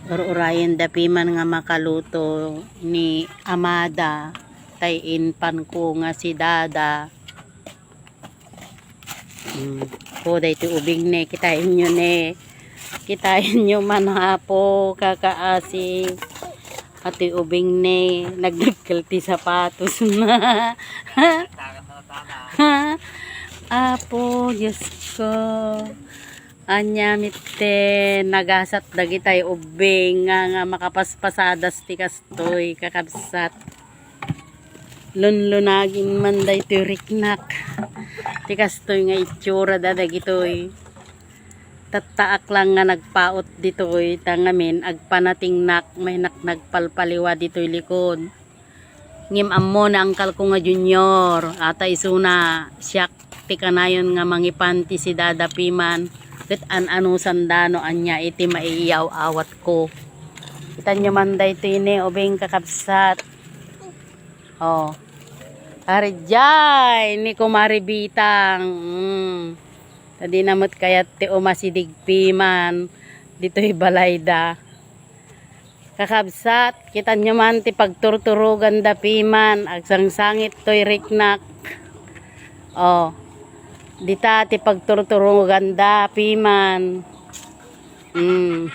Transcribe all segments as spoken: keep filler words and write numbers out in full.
Ur-urayen da piman nga makaluto ni amada, tay inpan ko nga si dada. Hmm. Ko, daytoy ubing ne, kitaenyo ne. Kitaenyo man, Apo, kakaasi. Atoy ubing ne, nagdagkel ti sapatos na. Apo, Diyos ko. Ania met ti nagasat dagitay ubing nga, nga makapaspasadas ti kastoy, kakabsat. Lunlunagin man daytoy riknak. Ti kastoy nga itsura da dagitoy. Tattaak lang nga nagpaut ditoy, ta ngamin agpanatingnak, maynak nagpalpaliwa ditoy likod. Ngem ammo ni angkalko nga Junior, ata isuna, siak ti kanayon nga mangipan ti si Dada Piman, ket an-anusan da no ania iti maiiyaw-awatko. Kitanyo man daytoy ne, ubing, kakabsat. Oh. Ari jay, ni Kumare Bitang. Mm. Ta dina met kayat ti umasidig piman ditoy balayda. Kakabsat, kitanyo man ti pagturturogan da piman, agsangsangit toy riknak. Oh, dita ti pagturturogan da piman. Mm.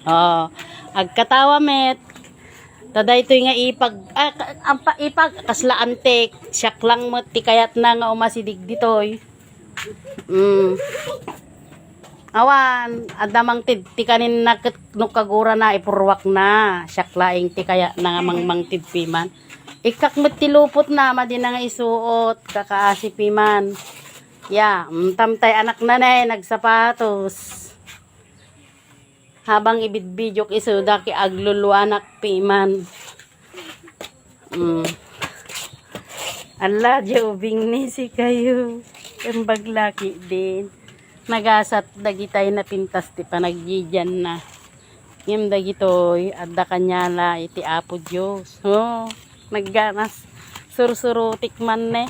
Oh, agkatawa met. Ta daytoy nga ipag, ah, ka-, ampa-, ipag, kasla antik, siak lang met ti kayatna nga umasidig ditoy. Mm. Awan, adda mangted ti kaninna ket no kagurana, ipurruakna. Siak laeng ti kayatna nga mangmangted piman. Ikkak met ti lupotna, madina nga isuot, kakaasi piman. Ya, mm, tamtay anakna ne, nagsapatos. Habang ibidbidiok isu daki agluluanak piman. Mm. Alla, di ubing ni si kayo. Embag laki din. Nagasat dagitay napintas ti panagjijianna. Ngem dagitoy, adda kaniana iti Apo Dios. Oh, nagganas. Sursurutik man ne.